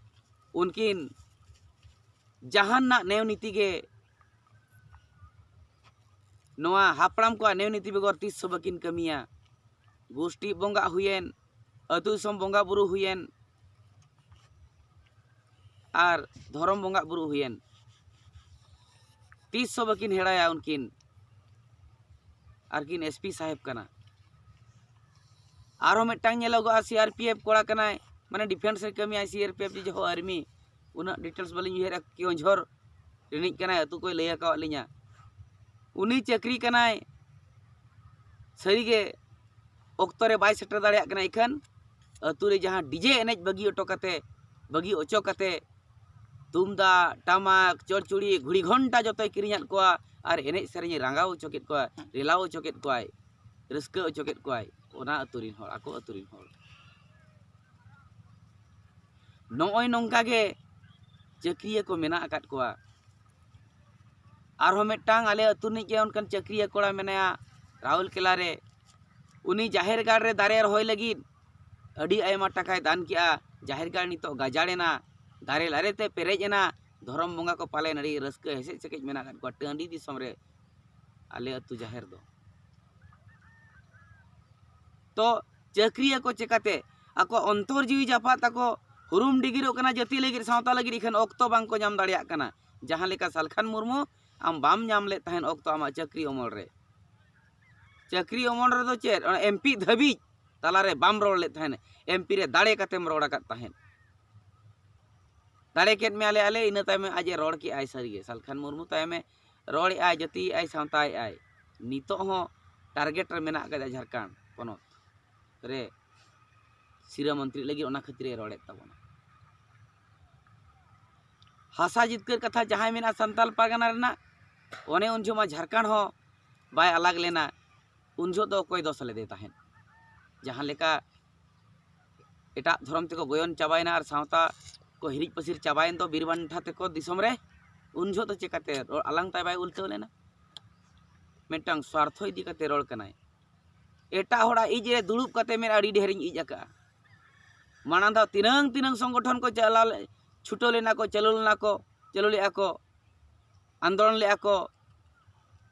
ᱩᱱᱠᱤᱱ ᱡᱟᱦᱟᱱᱟᱜ ᱱᱮᱣ ᱱᱤᱛᱤ ᱜᱮ, ᱱᱚᱣᱟ ᱦᱟᱯᱲᱟᱢ ᱠᱚᱣᱟᱜ ᱱᱮᱣ ᱱᱤᱛᱤ ᱵᱮᱜᱚᱨ ᱛᱤᱥ ᱦᱚᱸ ᱵᱟᱹᱠᱤᱱ ᱠᱟᱹᱢᱤᱭᱟ᱾ ᱜᱩᱥᱴᱤ ᱵᱚᱸᱜᱟ ᱦᱩᱭᱮᱱ, ᱟᱹᱛᱩ ᱫᱤᱥᱚᱢ ᱵᱚᱸᱜᱟ ᱵᱩᱨᱩ ᱦᱩᱭᱮᱱ, ᱟᱨ ᱫᱷᱚᱨᱚᱢ ᱵᱚᱸᱜᱟ ᱵᱩᱨᱩ ᱦᱩᱭᱮᱱ, ᱛᱤᱥ ᱦᱚᱸ ᱵᱟᱹᱠᱤᱱ ᱦᱮᱲᱟᱭᱟ ᱩᱱᱠᱤᱱ᱾ ᱟᱨ ᱠᱤᱱ ᱮᱥ ᱯᱤ ᱥᱟᱦᱮᱵᱽ ᱠᱟᱱᱟ᱾ ᱟᱨᱦᱚᱸ ᱢᱤᱫᱴᱟᱝ ᱧᱮᱞᱚᱜᱚᱜᱼᱟ, ᱥᱤ ᱟᱨ ᱯᱤ ᱮᱯᱷ ᱠᱚᱲᱟ ᱠᱟᱱᱟᱭ, ᱢᱟᱱᱮ ᱰᱤᱯᱷᱮᱱᱥ ᱨᱮ ᱠᱟᱹᱢᱤᱭᱟᱭ, ᱥᱤ ᱟᱨ ᱯᱤ ᱮᱯᱷ ᱡᱮ ᱡᱚᱦᱚᱜ ᱟᱨᱢᱤ, ᱩᱱᱟᱹᱜ ᱰᱤᱴᱮᱞᱥ ᱵᱟᱹᱞᱤᱧ ᱩᱭᱦᱟᱹᱨᱟ, ᱠᱮᱣᱚᱱᱡᱷᱚᱨ ᱨᱤᱱᱤᱡ ᱠᱟᱱᱟᱭ, ᱟᱹᱛᱩ ᱠᱚᱭ ᱞᱟᱹᱭ ᱟᱠᱟᱣᱟᱫ ᱞᱤᱧᱟ᱾ ᱩᱱᱤ ᱪᱟᱹᱠᱨᱤ ᱠᱟᱱᱟᱭ, ᱥᱟᱹᱨᱤᱜᱮ ᱚᱠᱛᱚ ᱨᱮ ᱵᱟᱭ ᱥᱮᱴᱮᱨ ᱫᱟᱲᱮᱭᱟᱜ ᱠᱟᱱᱟ᱾ ᱤᱠᱷᱟᱹᱱ ᱟᱹᱛᱩ ᱨᱮ ᱡᱟᱦᱟᱸ ᱰᱤᱡᱮ ᱮᱱᱮᱡ ᱵᱟᱹᱜᱤ ᱦᱚᱴᱚ ᱠᱟᱛᱮ, ᱵᱟᱹᱜᱤ ᱚᱪᱚ ᱠᱟᱛᱮ, ᱛᱩᱢᱫᱟᱜ, ᱴᱟᱢᱟᱠ, ᱪᱚᱲᱪᱩᱲᱤ, ᱜᱷᱩᱲᱤ, ᱜᱷᱚᱱᱴᱟ ᱡᱚᱛᱚᱭ ᱠᱤᱨᱤᱧᱟᱫ ᱠᱚᱣᱟ ᱟᱨ ᱮᱱᱮᱡ ᱥᱮᱨᱮᱧᱮ ᱨᱟᱸᱜᱟᱣ ᱚᱪᱚ ᱠᱮᱫ ᱠᱚᱣᱟ, ᱨᱮᱞᱟᱣ ᱚᱪᱚ ᱠᱮᱫ ᱠᱚᱣᱟᱭ, ᱨᱟᱹᱥᱠᱟᱹ ᱚᱪᱚ ᱠᱮᱫ ᱠᱚᱣᱟᱭ᱾ ᱚᱱᱟ ᱟᱹᱛᱩ ᱨᱤᱱ ᱦᱚᱲ, ᱟᱠᱚ ᱟᱹᱛᱩ ᱨᱤᱱ ᱦᱚᱲ᱾ ᱱᱚᱜᱼᱚᱭ ᱱᱚᱝᱠᱟ ᱜᱮ ᱪᱟᱹᱠᱨᱤᱭᱟᱹ ᱠᱚ ᱢᱮᱱᱟᱜ ᱟᱠᱟᱫ ᱠᱚᱣᱟ᱾ ᱟᱨᱦᱚᱸ ᱢᱤᱫᱴᱟᱝ ᱟᱞᱮ ᱟᱹᱛᱩ ᱨᱤᱱᱤᱡ ᱜᱮ ᱚᱱᱠᱟᱱ ᱪᱟᱹᱠᱨᱤᱭᱟᱹ ᱠᱚᱲᱟ ᱢᱮᱱᱟᱭᱟ ᱨᱟᱦᱩᱞ ᱠᱮᱞᱟ ᱨᱮ᱾ ᱩᱱᱤ ᱡᱟᱦᱮᱨ ᱜᱟᱲ ᱨᱮ ᱫᱟᱨᱮ ᱨᱚᱦᱚᱭ ᱞᱟᱹᱜᱤᱫ ᱟᱹᱰᱤ ᱟᱭᱢᱟ ᱴᱟᱠᱟᱭ ᱫᱟᱱ ᱠᱮᱜᱼᱟ᱾ ᱡᱟᱦᱮᱨ ᱜᱟᱲ ᱱᱤᱛᱚᱜ ᱜᱟᱡᱟᱲ ᱮᱱᱟ, ᱫᱟᱨᱮ ᱞᱟᱨᱮ ᱛᱮ ᱯᱮᱨᱮᱡ ᱮᱱᱟ᱾ ᱫᱷᱚᱨᱚᱢ ᱵᱚᱸᱜᱟ ᱠᱚ ᱯᱟᱞᱮᱱ ᱟᱹᱰᱤ ᱨᱟᱹᱥᱠᱟᱹ ᱦᱮᱥᱮᱡ ᱥᱮᱠᱮᱡ ᱢᱮᱱᱟᱜ ᱟᱠᱟᱫ ᱠᱚᱣᱟ ᱴᱟᱺᱰᱤ ᱫᱤᱥᱚᱢ ᱨᱮ, ᱟᱞᱮ ᱟᱹᱛᱩ ᱡᱟᱦᱮᱨ ᱫᱚ᱾ ᱛᱚ ᱪᱟᱹᱠᱨᱤᱭᱟᱠᱚ ᱪᱮᱠᱟᱛᱮ? ᱟᱠᱚ ᱚᱱᱛᱚᱨ ᱡᱤᱣᱤ ᱡᱟᱯᱟᱜ ᱛᱟᱠᱚ ᱦᱩᱨᱩᱢ ᱰᱤᱜᱤᱨᱚᱜ ᱠᱟᱱᱟ, ᱡᱟᱹᱛᱤ ᱞᱟᱹᱜᱤᱫ, ᱥᱟᱶᱛᱟ ᱞᱟᱹᱜᱤᱫ, ᱤᱠᱷᱟᱹᱱ ᱚᱠᱛᱚ ᱵᱟᱝ ᱠᱚ ᱧᱟᱢ ᱫᱟᱲᱮᱭᱟᱜ ᱠᱟᱱᱟ᱾ ᱡᱟᱦᱟᱸ ᱞᱮᱠᱟ ᱥᱟᱞᱠᱷᱟᱱ ᱢᱩᱨᱢᱩ ᱟᱢ ᱵᱟᱢ ᱧᱟᱢ ᱞᱮᱫ ᱛᱟᱦᱮᱸᱫ ᱚᱠᱛᱚ ᱟᱢᱟᱜ ᱪᱟᱹᱠᱨᱤ ᱚᱢᱚᱞ ᱨᱮ᱾ ᱪᱟᱹᱠᱨᱤ ᱚᱢᱚᱞ ᱨᱮᱫᱚ ᱪᱮᱫ, ᱚᱱᱟ ᱮᱢ ᱯᱤ ᱫᱷᱟᱹᱵᱤᱡ ᱛᱟᱞᱟᱨᱮ ᱵᱟᱢ ᱨᱚᱲ ᱞᱮᱫ ᱛᱟᱦᱮᱸᱫ, ᱮᱢ ᱯᱤ ᱨᱮ ᱫᱟᱲᱮ ᱠᱟᱛᱮᱢ ᱨᱚᱲ ᱟᱠᱟᱫ ᱛᱟᱦᱮᱸᱫ᱾ ᱫᱟᱲᱮ ᱠᱮᱫ ᱢᱮᱭᱟᱞᱮ ᱟᱞᱮ, ᱤᱱᱟᱹ ᱛᱟᱭᱚᱢ ᱟᱡ ᱮ ᱨᱚᱲ ᱠᱮᱜᱼᱟᱭ᱾ ᱥᱟᱹᱨᱤᱜᱮ ᱥᱟᱞᱠᱷᱟᱱ ᱢᱩᱨᱢᱩ ᱛᱟᱭᱚᱢᱮ ᱨᱚᱲᱮᱜᱼᱟᱭ, ᱡᱟᱹᱛᱤᱭᱮᱜᱼᱟᱭ, ᱥᱟᱶᱛᱟᱭᱮᱜᱼᱟᱭ᱾ ᱱᱤᱛᱚᱜ ᱦᱚᱸ ᱴᱟᱨᱜᱮᱴ ᱨᱮ ᱢᱮᱱᱟᱜ ᱟᱠᱟᱫᱟ ᱡᱷᱟᱲᱠᱷᱚᱸᱰ ᱯᱚᱱᱚᱛ ᱨᱮ ᱥᱤᱨᱟᱹ ᱢᱚᱱᱛᱨᱤ ᱞᱟᱹᱜᱤᱫ, ᱚᱱᱟ ᱠᱷᱟᱹᱛᱤᱨ ᱮ ᱨᱚᱲᱮᱫ ᱛᱟᱵᱚᱱᱟ᱾ ᱦᱟᱥᱟ ᱡᱤᱛᱠᱟᱹᱨ ᱠᱟᱛᱷᱟ ᱡᱟᱦᱟᱸᱭ ᱢᱮᱱᱟᱜᱼᱟ ᱥᱟᱱᱛᱟᱞ ᱯᱟᱨᱜᱟᱱᱟ ᱨᱮᱱᱟᱜ, ᱚᱱᱮ ᱩᱱ ᱡᱚᱦᱚᱜ ᱢᱟ ᱡᱷᱟᱲᱠᱷᱚᱸᱰ ᱦᱚᱸ ᱵᱟᱭ ᱟᱞᱟᱜᱽ ᱞᱮᱱᱟ᱾ ᱩᱱ ᱡᱚᱦᱚᱜ ᱫᱚ ᱚᱠᱚᱭ ᱫᱚᱥ ᱞᱮᱫᱮ ᱛᱟᱦᱮᱸᱫ? ᱡᱟᱦᱟᱸ ᱞᱮᱠᱟ ᱮᱴᱟᱜ ᱫᱷᱚᱨᱚᱢ ᱛᱮᱠᱚ ᱜᱚᱭᱚᱱ ᱪᱟᱵᱟᱭᱮᱱᱟ ᱟᱨ ᱥᱟᱶᱛᱟ ᱠᱚ ᱦᱤᱨᱤᱡ ᱯᱟᱹᱥᱤᱨ ᱪᱟᱵᱟᱭᱮᱱ ᱫᱚ ᱵᱤᱨ ᱵᱟᱱᱴᱷᱟ ᱛᱮᱠᱚ ᱫᱤᱥᱚᱢ ᱨᱮ, ᱩᱱ ᱡᱚᱦᱚᱜ ᱫᱚ ᱪᱮᱠᱟᱛᱮ ᱨᱚᱲ ᱟᱞᱟᱝ ᱛᱟᱭ ᱵᱟᱭ ᱩᱞᱴᱟᱹᱣ ᱞᱮᱱᱟ? ᱢᱤᱫᱴᱟᱝ ᱥᱣᱟᱨᱛᱷᱚ ᱤᱫᱤ ᱠᱟᱛᱮ ᱨᱚᱲ ᱠᱟᱱᱟᱭ᱾ ᱮᱴᱟᱜ ᱦᱚᱲᱟᱜ ᱤᱡ ᱨᱮ ᱫᱩᱲᱩᱵ ᱠᱟᱛᱮ ᱢᱮᱱ ᱟᱹᱰᱤ ᱰᱷᱮᱨᱤᱧ ᱤᱡ ᱟᱠᱟᱜᱼᱟ᱾ ᱢᱟᱲᱟᱝ ᱫᱷᱟᱣ ᱛᱤᱱᱟᱹᱝ ᱛᱤᱱᱟᱹᱝ ᱥᱚᱝᱜᱚᱴᱷᱚᱱ ᱠᱚ ᱪᱟᱞᱟᱣ ᱞᱮ-, ᱪᱷᱩᱴᱟᱹᱣ ᱞᱮᱱᱟ ᱠᱚ, ᱪᱟᱹᱞᱩ ᱞᱮᱱᱟ ᱠᱚ, ᱪᱟᱹᱞᱩ ᱞᱮᱫᱼᱟ ᱠᱚ, ᱟᱱᱫᱳᱞᱚᱱ ᱞᱮᱫᱼᱟ ᱠᱚ,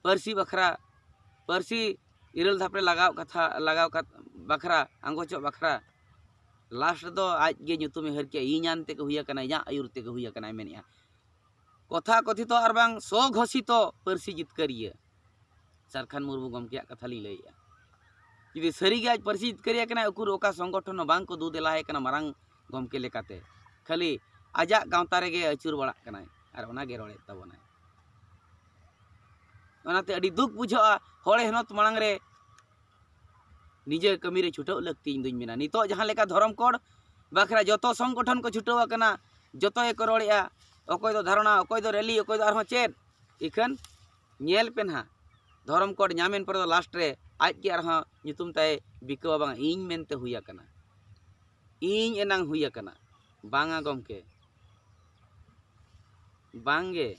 ᱯᱟᱹᱨᱥᱤ ᱵᱟᱠᱷᱨᱟ, ᱯᱟᱹᱨᱥᱤ ᱤᱨᱟᱹᱞ ᱫᱷᱟᱯ ᱨᱮ ᱞᱟᱜᱟᱣ ᱠᱟᱛᱷᱟ, ᱞᱟᱜᱟᱣ ᱠᱟᱛ-, ᱵᱟᱠᱷᱨᱟ, ᱟᱸᱜᱚᱪᱚᱜ ᱵᱟᱠᱷᱨᱟ᱾ ᱞᱟᱥᱴ ᱨᱮᱫᱚ ᱟᱡ ᱜᱮ ᱧᱩᱛᱩᱢᱮ ᱦᱟᱹᱨ ᱠᱮᱜᱼᱟ, ᱤᱧ ᱟᱱ ᱛᱮᱜᱮ ᱦᱩᱭ ᱟᱠᱟᱱᱟ, ᱤᱧᱟᱹᱜ ᱟᱹᱭᱩᱨ ᱛᱮᱜᱮ ᱦᱩᱭ ᱟᱠᱟᱱᱟᱭ ᱢᱮᱱᱮᱜᱼᱟ᱾ ᱠᱚᱛᱷᱟ ᱠᱚᱛᱷᱤᱛᱚ ᱟᱨ ᱵᱟᱝ ᱥᱚᱜᱷᱳᱥᱤᱛᱚ ᱯᱟᱹᱨᱥᱤ ᱡᱤᱛᱠᱟᱹᱨᱤᱭᱟᱹ ᱥᱟᱞᱠᱷᱟᱱ ᱢᱩᱨᱢᱩ ᱜᱚᱢᱠᱮᱭᱟᱜ ᱠᱟᱛᱷᱟ ᱞᱤᱧ ᱞᱟᱹᱭᱮᱜᱼᱟ᱾ ᱡᱩᱫᱤ ᱥᱟᱹᱨᱤᱜᱮ ᱟᱡ ᱯᱟᱹᱨᱥᱤ ᱡᱤᱛᱠᱟᱹᱨᱤᱭᱟᱹ ᱠᱟᱱᱟᱭ, ᱩᱠᱩᱨ ᱚᱠᱟ ᱥᱚᱝᱜᱚᱴᱷᱚᱱ ᱦᱚᱸ ᱵᱟᱝ ᱠᱚ ᱫᱩ ᱫᱮᱞᱟᱭᱮ ᱠᱟᱱᱟ ᱢᱟᱨᱟᱝ ᱜᱚᱢᱠᱮ ᱞᱮᱠᱟᱛᱮ, ᱠᱷᱟᱹᱞᱤ ᱟᱡᱟᱜ ᱜᱟᱶᱛᱟ ᱨᱮᱜᱮ ᱟᱹᱪᱩᱨ ᱵᱟᱲᱟᱜ ᱠᱟᱱᱟᱭ ᱟᱨ ᱚᱱᱟᱜᱮ ᱨᱚᱲᱮᱫ ᱛᱟᱵᱚᱱᱟᱭ᱾ ᱚᱱᱟᱛᱮ ᱟᱹᱰᱤ ᱫᱩᱠ ᱵᱩᱡᱷᱟᱹᱜᱼᱟ, ᱦᱚᱲ ᱦᱮᱱᱚᱛ ᱢᱟᱲᱟᱝ ᱨᱮ ᱱᱤᱡᱮ ᱠᱟᱹᱢᱤ ᱨᱮ ᱪᱷᱩᱴᱟᱹᱣ ᱞᱟᱹᱠᱛᱤ ᱤᱧ ᱫᱩᱧ ᱢᱮᱱᱟ᱾ ᱱᱤᱛᱚᱜ ᱡᱟᱦᱟᱸ ᱞᱮᱠᱟ ᱫᱷᱚᱨᱚᱢ ᱠᱳᱰ ᱵᱟᱠᱷᱨᱟ ᱡᱚᱛᱚ ᱥᱚᱝᱜᱚᱴᱷᱚᱱ ᱠᱚ ᱪᱷᱩᱴᱟᱹᱣ ᱟᱠᱟᱱᱟ, ᱡᱚᱛᱚ ᱜᱮᱠᱚ ᱨᱚᱲᱮᱜᱼᱟ, ᱚᱠᱚᱭ ᱫᱚ ᱫᱷᱟᱨᱚᱱᱟ, ᱚᱠᱚᱭ ᱫᱚ ᱨᱮᱞᱤ, ᱚᱠᱚᱭ ᱫᱚ ᱟᱨᱦᱚᱸ ᱪᱮᱫ᱾ ᱤᱠᱷᱟᱹᱱ ᱧᱮᱞ ᱯᱮ ᱱᱟᱦᱟᱜ, ᱫᱷᱚᱨᱚᱢ ᱠᱳᱰ ᱧᱟᱢᱮᱱ ᱯᱚᱨᱮ ᱫᱚ ᱞᱟᱥᱴ ᱨᱮ ᱟᱡ ᱜᱮ ᱟᱨᱦᱚᱸ ᱧᱩᱛᱩᱢ ᱛᱟᱭ ᱵᱤᱠᱟᱹᱣᱟ, ᱵᱟᱝ ᱤᱧ ᱢᱮᱱᱛᱮ ᱦᱩᱭ ᱟᱠᱟᱱᱟ, ᱤᱧ ᱮᱱᱟᱝ ᱦᱩᱭ ᱟᱠᱟᱱᱟ᱾ ᱵᱟᱝᱟ ᱜᱚᱢᱠᱮ, ᱵᱟᱝᱜᱮ,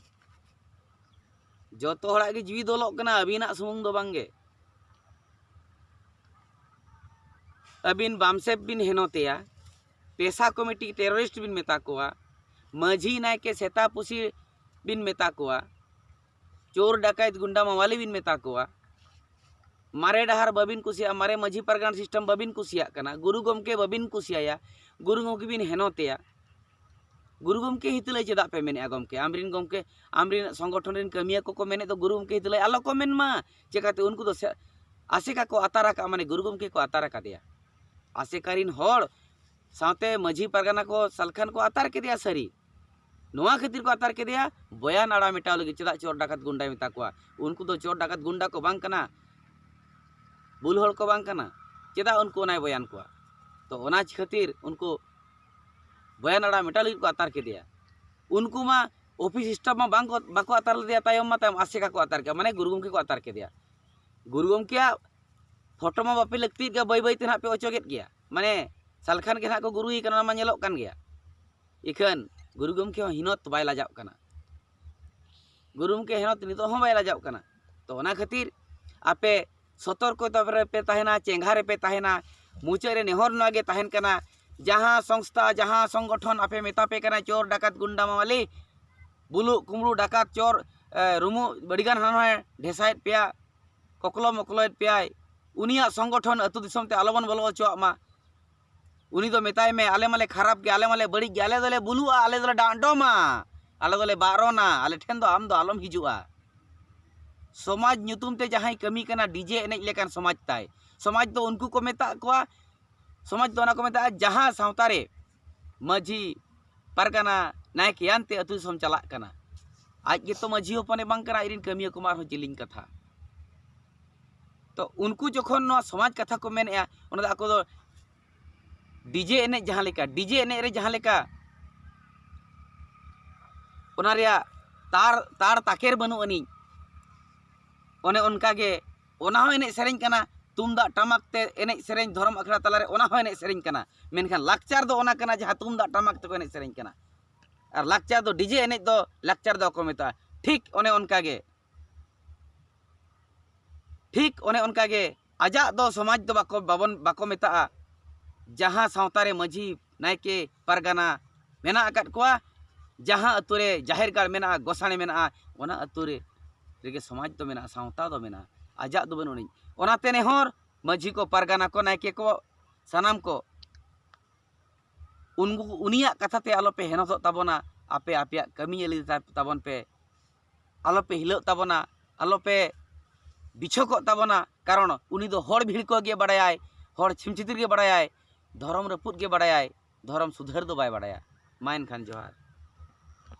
ᱡᱚᱛᱚ ᱦᱚᱲᱟᱜ ᱜᱮ ᱡᱤᱣᱤ ᱫᱚᱞᱚᱜ ᱠᱟᱱᱟ, ᱟᱹᱵᱤᱱᱟᱜ ᱥᱩᱢᱩᱝ ᱫᱚ ᱵᱟᱝᱜᱮ᱾ ᱟᱹᱵᱤᱱ ᱵᱟᱢᱥᱮᱵ ᱵᱤᱱ ᱦᱮᱱᱚᱛᱮᱭᱟ, ᱯᱮᱥᱟ ᱠᱚᱢᱤᱴᱤ ᱴᱮᱨᱚᱨᱤᱥᱴ ᱵᱤᱱ ᱢᱮᱛᱟ ᱠᱚᱣᱟ, ᱢᱟᱹᱡᱷᱤ ᱱᱟᱭᱠᱮ ᱥᱮᱛᱟ ᱯᱩᱥᱤ ᱵᱤᱱ ᱢᱮᱛᱟ ᱠᱚᱣᱟ, ᱪᱳᱨ ᱰᱟᱠᱟᱭᱛ ᱜᱩᱱᱰᱟ ᱢᱟᱣᱟᱞᱤ ᱵᱤᱱ ᱢᱮᱛᱟ ᱠᱚᱣᱟ, ᱢᱟᱨᱮ ᱰᱟᱦᱟᱨ ᱵᱟᱹᱵᱤᱱ ᱠᱩᱥᱤᱭᱟᱜᱼᱟ, ᱢᱟᱨᱮ ᱢᱟᱹᱡᱷᱤ ᱯᱟᱨᱜᱟᱱᱟ ᱥᱤᱥᱴᱮᱢ ᱵᱟᱹᱵᱤᱱ ᱠᱩᱥᱤᱭᱟᱜ ᱠᱟᱱᱟ, ᱜᱩᱨᱩ ᱜᱚᱢᱠᱮ ᱵᱟᱹᱵᱤᱱ ᱠᱩᱥᱤᱭᱟᱭᱟ, ᱜᱩᱨᱩ ᱜᱚᱢᱠᱮ ᱵᱤᱱ ᱦᱮᱱᱚᱛᱮᱭᱟ᱾ ᱜᱩᱨᱩ ᱜᱚᱢᱠᱮ ᱦᱤᱛᱟᱹᱞᱟᱹᱭ ᱪᱮᱫᱟᱜ ᱯᱮ ᱢᱮᱱᱮᱜᱼᱟ ᱜᱚᱢᱠᱮ? ᱟᱢᱨᱤᱱ ᱜᱚᱢᱠᱮ, ᱟᱢᱨᱤᱱ ᱥᱚᱝᱜᱚᱴᱷᱚᱱ ᱨᱤᱱ ᱠᱟᱹᱢᱤᱭᱟᱹ ᱠᱚᱠᱚ ᱢᱮᱱᱮᱫ ᱫᱚ ᱜᱩᱨᱩ ᱜᱚᱢᱠᱮ ᱦᱤᱛᱟᱹᱞᱟᱹᱭ ᱟᱞᱚ ᱠᱚ ᱢᱮᱱ ᱢᱟ᱾ ᱪᱮᱠᱟᱛᱮ ᱩᱱᱠᱩ ᱫᱚ ᱥᱮ-, ᱟᱥᱮᱠᱟ ᱠᱚ ᱟᱛᱟᱨ ᱟᱠᱟᱫᱼᱟ, ᱢᱟᱱᱮ ᱜᱩᱨᱩ ᱜᱚᱢᱠᱮ ᱠᱚ ᱟᱛᱟᱨ ᱟᱠᱟᱫᱮᱭᱟ᱾ ᱟᱥᱮᱠᱟ ᱨᱤᱱ ᱦᱚᱲ ᱥᱟᱶᱛᱮ ᱢᱟᱹᱡᱷᱤ ᱯᱟᱨᱜᱟᱱᱟ ᱠᱚ ᱥᱟᱞᱠᱷᱟᱱ ᱠᱚ ᱟᱛᱟᱨ ᱠᱮᱫᱮᱭᱟ ᱥᱟᱹᱨᱤ᱾ ᱱᱚᱣᱟ ᱠᱷᱟᱹᱛᱤᱨ ᱠᱚ ᱟᱛᱟᱨ ᱠᱮᱫᱮᱭᱟ, ᱵᱚᱭᱟᱱ ᱟᱲᱟ ᱢᱮᱴᱟᱣ ᱞᱟᱹᱜᱤᱫ᱾ ᱪᱮᱫᱟᱜ ᱪᱳᱨ ᱰᱟᱠᱟᱛ ᱜᱩᱱᱰᱟᱭ ᱢᱮᱛᱟ ᱠᱚᱣᱟ? ᱩᱱᱠᱩ ᱫᱚ ᱪᱳᱨ ᱰᱟᱠᱟᱛ ᱜᱩᱱᱰᱟ ᱠᱚ ᱵᱟᱝ ᱠᱟᱱᱟ, ᱵᱩᱞ ᱦᱚᱲ ᱠᱚ ᱵᱟᱝ ᱠᱟᱱᱟ᱾ ᱪᱮᱫᱟᱜ ᱩᱱᱠᱩ ᱚᱱᱟᱭ ᱵᱚᱭᱟᱱ ᱠᱚᱣᱟ? ᱛᱚ ᱚᱱᱟ ᱠᱷᱟᱹᱛᱤᱨ ᱩᱱᱠᱩ ᱵᱚᱭᱟᱱ ᱟᱲᱟ ᱢᱮᱴᱟᱣ ᱞᱟᱹᱜᱤᱫ ᱠᱚ ᱟᱛᱟᱨ ᱠᱮᱫᱮᱭᱟ᱾ ᱩᱱᱠᱩ ᱢᱟ ᱚᱯᱷᱤᱥ ᱥᱴᱟᱯ ᱢᱟ ᱵᱟᱝ ᱠᱚ, ᱵᱟᱠᱚ ᱟᱛᱟᱨ ᱞᱮᱫᱮᱭᱟ, ᱛᱟᱭᱚᱢ ᱢᱟ ᱛᱟᱭᱚᱢ ᱟᱥᱮᱠᱟ ᱠᱚ ᱟᱛᱟᱨ ᱠᱮᱫᱮᱭᱟ, ᱢᱟᱱᱮ ᱜᱩᱨᱩ ᱜᱚᱢᱠᱮ ᱠᱚ ᱟᱛᱟᱨ ᱠᱮᱫᱮᱭᱟ᱾ ᱜᱩᱨᱩ ᱜᱚᱢᱠᱮᱭᱟᱜ ᱯᱷᱳᱴᱳ ᱢᱟ ᱵᱟᱯᱮ ᱞᱟᱹᱠᱛᱤᱭᱮᱫ ᱜᱮᱭᱟ, ᱵᱟᱹᱭ ᱵᱟᱹᱭ ᱛᱮ ᱱᱟᱦᱟᱜ ᱯᱮ ᱚᱪᱚᱜᱮᱫ ᱜᱮᱭᱟ, ᱢᱟᱱᱮ ᱥᱟᱞᱠᱷᱟᱱ ᱜᱮ ᱱᱟᱦᱟᱜ ᱠᱚ ᱜᱩᱨᱩᱭᱮ ᱠᱟᱱᱟ, ᱚᱱᱟ ᱢᱟ ᱧᱮᱞᱚᱜ ᱠᱟᱱ ᱜᱮᱭᱟ᱾ ᱤᱠᱷᱟᱹᱱ ᱜᱩᱨᱩ ᱜᱚᱢᱠᱮ ᱦᱚᱸ ᱦᱤᱱᱚᱛ ᱵᱟᱭ ᱞᱟᱡᱟᱜ ᱠᱟᱱᱟ᱾ ᱜᱩᱨᱩ ᱜᱚᱢᱠᱮ ᱦᱤᱱᱚᱛ ᱱᱤᱛᱚᱜ ᱦᱚᱸ ᱵᱟᱭ ᱞᱟᱡᱟᱜ ᱠᱟᱱᱟ᱾ ᱛᱚ ᱚᱱᱟ ᱠᱷᱟᱹᱛᱤᱨ ᱟᱯᱮ ᱥᱚᱛᱚᱨᱠᱚ ᱨᱮᱯᱮ ᱛᱟᱦᱮᱱᱟ, ᱪᱮᱸᱜᱷᱟ ᱨᱮᱯᱮ ᱛᱟᱦᱮᱱᱟ᱾ ᱢᱩᱪᱟᱹᱫ ᱨᱮ ᱱᱮᱦᱚᱨ ᱱᱚᱣᱟ ᱜᱮ ᱛᱟᱦᱮᱱ ᱠᱟᱱᱟ, ᱡᱟᱦᱟᱸ ᱥᱚᱝᱥᱛᱷᱟ, ᱡᱟᱦᱟᱸ ᱥᱚᱝᱜᱚᱴᱷᱚᱱ ᱟᱯᱮ ᱢᱮᱛᱟ ᱯᱮ ᱠᱟᱱᱟ ᱪᱳᱨ ᱰᱟᱠᱟᱛ ᱜᱩᱱᱰᱟ ᱢᱟᱣᱟᱞᱤ, ᱵᱩᱞᱩᱜ ᱠᱩᱢᱵᱽᱲᱩ ᱰᱟᱠᱟᱛ ᱪᱳᱨ, ᱮ, ᱨᱩᱢᱩᱜ ᱵᱟᱹᱰᱤᱜᱟᱱ ᱦᱟᱱᱟ ᱱᱚᱣᱟ ᱰᱷᱮᱥᱟᱭᱮᱫ ᱯᱮᱭᱟ, ᱠᱚᱠᱞᱚ ᱢᱚᱠᱞᱚᱭᱮᱫ ᱯᱮᱭᱟᱭ, ᱩᱱᱤᱭᱟᱜ ᱥᱚᱝᱜᱚᱴᱷᱚᱱ ᱟᱹᱛᱩ ᱫᱤᱥᱚᱢ ᱛᱮ ᱟᱞᱚᱵᱚᱱ ᱵᱚᱞᱚ ᱦᱚᱪᱚᱣᱟᱜ ᱢᱟ᱾ ᱩᱱᱤ ᱫᱚ ᱢᱮᱛᱟᱭ ᱢᱮ, ᱟᱞᱮ ᱢᱟᱞᱮ ᱠᱷᱟᱨᱟᱯ ᱜᱮ, ᱟᱞᱮ ᱢᱟᱞᱮ ᱵᱟᱹᱲᱤᱡ ᱜᱮ, ᱟᱞᱮ ᱫᱚᱞᱮ ᱵᱩᱞᱩᱜᱼᱟ, ᱟᱞᱮ ᱫᱚᱞᱮ ᱰᱟᱸᱰᱚᱢᱟ, ᱟᱞᱮ ᱫᱚᱞᱮ ᱵᱟᱨᱚᱱᱟ, ᱟᱞᱮ ᱴᱷᱮᱱ ᱫᱚ ᱟᱢ ᱫᱚ ᱟᱞᱚᱢ ᱦᱤᱡᱩᱜᱼᱟ᱾ ᱥᱚᱢᱟᱡᱽ ᱧᱩᱛᱩᱢ ᱛᱮ ᱡᱟᱦᱟᱸᱭ ᱠᱟᱹᱢᱤ ᱠᱟᱱᱟ, ᱰᱤᱡᱮ ᱮᱱᱮᱡ ᱞᱮᱠᱟᱱ ᱥᱚᱢᱟᱡᱽ ᱛᱟᱭ᱾ ᱥᱚᱢᱟᱡᱽ ᱫᱚ ᱩᱱᱠᱩ ᱠᱚ ᱢᱮᱛᱟᱜ ᱠᱚᱣᱟ, ᱥᱚᱢᱟᱡᱽ ᱫᱚ ᱚᱱᱟ ᱠᱚ ᱢᱮᱛᱟᱜᱼᱟ, ᱡᱟᱦᱟᱸ ᱥᱟᱶᱛᱟ ᱨᱮ ᱢᱟᱹᱡᱷᱤ, ᱯᱟᱨᱜᱟᱱᱟ, ᱱᱟᱭᱠᱮ ᱟᱱᱛᱮ ᱟᱹᱛᱩ ᱫᱤᱥᱚᱢ ᱪᱟᱞᱟᱜ ᱠᱟᱱᱟ᱾ ᱟᱡ ᱜᱮᱛᱚ ᱢᱟᱹᱡᱷᱤ ᱦᱚᱯᱚᱱᱮ ᱵᱟᱝ ᱠᱟᱱᱟ, ᱟᱡᱨᱮᱱ ᱠᱟᱹᱢᱤᱭᱟᱹ ᱠᱚᱢᱟ ᱟᱨᱦᱚᱸ ᱡᱮᱞᱮᱧ ᱠᱟᱛᱷᱟ᱾ ᱛᱚ ᱩᱱᱠᱩ ᱡᱚᱠᱷᱚᱱ ᱱᱚᱣᱟ ᱥᱚᱢᱟᱡᱽ ᱠᱟᱛᱷᱟ ᱠᱚ ᱢᱮᱱᱮᱫᱼᱟ, ᱚᱱᱟ ᱫᱚ ᱟᱠᱚ ᱫᱚ ᱰᱤᱡᱮ ᱮᱱᱮᱡ ᱡᱟᱦᱟᱸ ᱞᱮᱠᱟ, ᱰᱤᱡᱮ ᱮᱱᱮᱡ ᱨᱮ ᱡᱟᱦᱟᱸ ᱞᱮᱠᱟ ᱚᱱᱟ ᱨᱮᱭᱟᱜ ᱛᱟᱲ, ᱛᱟᱲ ᱛᱟᱠᱮᱨ ᱵᱟᱹᱱᱩᱜ ᱟᱹᱱᱤᱡ, ᱚᱱᱮ ᱚᱱᱠᱟ ᱜᱮ ᱚᱱᱟ ᱦᱚᱸ ᱮᱱᱮᱡ ᱥᱮᱨᱮᱧ ᱠᱟᱱᱟ᱾ ᱛᱩᱢᱫᱟᱜ ᱴᱟᱢᱟᱠ ᱛᱮ ᱮᱱᱮᱡ ᱥᱮᱨᱮᱧ ᱫᱷᱚᱨᱚᱢ ᱟᱠᱷᱲᱟ ᱛᱟᱞᱟᱨᱮ, ᱚᱱᱟ ᱦᱚᱸ ᱮᱱᱮᱡ ᱥᱮᱨᱮᱧ ᱠᱟᱱᱟ᱾ ᱢᱮᱱᱠᱷᱟᱱ ᱞᱟᱠᱪᱟᱨ ᱫᱚ ᱚᱱᱟ ᱠᱟᱱᱟ ᱡᱟᱦᱟᱸ ᱛᱩᱢᱫᱟᱜ ᱴᱟᱢᱟᱠ ᱛᱮᱠᱚ ᱮᱱᱮᱡ ᱥᱮᱨᱮᱧ ᱠᱟᱱᱟ᱾ ᱟᱨ ᱞᱟᱠᱪᱟᱨ ᱫᱚ ᱰᱤᱡᱮ ᱮᱱᱮᱡ ᱫᱚ ᱞᱟᱠᱪᱟᱨ ᱫᱚ ᱵᱟᱠᱚ ᱢᱮᱛᱟᱜᱼᱟ᱾ ᱴᱷᱤᱠ ᱚᱱᱮ ᱚᱱᱠᱟ ᱜᱮ, ᱴᱷᱤᱠ ᱚᱱᱮ ᱚᱱᱠᱟ ᱜᱮ ᱟᱡᱟᱜ ᱫᱚ ᱥᱚᱢᱟᱡᱽ ᱫᱚ ᱵᱟᱠᱚ, ᱵᱟᱵᱚᱱ, ᱵᱟᱠᱚ ᱢᱮᱛᱟᱜᱼᱟ᱾ ᱡᱟᱦᱟᱸ ᱥᱟᱶᱛᱟ ᱨᱮ ᱢᱟᱹᱡᱷᱤ, ᱱᱟᱭᱠᱮ, ᱯᱟᱨᱜᱟᱱᱟ ᱢᱮᱱᱟᱜ ᱟᱠᱟᱫ ᱠᱚᱣᱟ, ᱡᱟᱦᱟᱸ ᱟᱹᱛᱩ ᱨᱮ ᱡᱟᱦᱮᱨ ᱜᱟᱲ ᱢᱮᱱᱟᱜᱼᱟ, ᱜᱚᱥᱟᱬᱮ ᱢᱮᱱᱟᱜᱼᱟ, ᱚᱱᱟ ᱟᱹᱛᱩ ᱨᱮ, ᱨᱮᱜᱮ ᱥᱚᱢᱟᱡᱽ ᱫᱚ ᱢᱮᱱᱟᱜᱼᱟ, ᱥᱟᱶᱛᱟ ᱫᱚ ᱢᱮᱱᱟᱜᱼᱟ᱾ ᱟᱡᱟᱜ ᱫᱚ ᱵᱟᱹᱱᱩᱜ ᱟᱹᱱᱤᱡ᱾ ᱚᱱᱟᱛᱮ ᱱᱮᱦᱚᱨ ᱢᱟᱹᱡᱷᱤ ᱠᱚ, ᱯᱟᱨᱜᱟᱱᱟ ᱠᱚ, ᱱᱟᱭᱠᱮ ᱠᱚ, ᱥᱟᱱᱟᱢ ᱠᱚ ᱩᱱᱠᱩ, ᱩᱱᱤᱭᱟᱜ ᱠᱟᱛᱷᱟ ᱛᱮ ᱟᱞᱚᱯᱮ ᱦᱮᱱᱚᱛᱚᱜ ᱛᱟᱵᱚᱱᱟ, ᱟᱯᱮ ᱟᱯᱮᱭᱟᱜ ᱠᱟᱹᱢᱤ ᱧᱮᱞ ᱤᱫᱤ ᱛᱟ-, ᱛᱟᱵᱚᱱ ᱯᱮ, ᱟᱞᱚᱯᱮ ᱦᱤᱞᱟᱹᱜ ᱛᱟᱵᱚᱱᱟ, ᱟᱞᱚᱯᱮ ᱵᱤᱪᱷᱚᱠᱚᱜ ᱛᱟᱵᱚᱱᱟ᱾ ᱠᱟᱨᱚᱱ ᱩᱱᱤ ᱫᱚ ᱦᱚᱲ ᱵᱷᱤᱲᱠᱟᱹᱣ ᱜᱮ ᱵᱟᱲᱟᱭᱟᱭ, ᱦᱚᱲ ᱪᱷᱤᱢ ᱪᱷᱤᱛᱤᱨ ᱜᱮ ᱵᱟᱲᱟᱭᱟᱭ, ᱫᱷᱚᱨᱚᱢ ᱨᱟᱹᱯᱩᱫ ᱜᱮ ᱵᱟᱲᱟᱭᱟᱭ, ᱫᱷᱚᱨᱚᱢ ᱥᱩᱫᱷᱟᱹᱨ ᱫᱚ ᱵᱟᱭ ᱵᱟᱲᱟᱭᱟ᱾ ᱢᱟ ᱮᱱᱠᱷᱟᱱ ᱡᱚᱦᱟᱨ᱾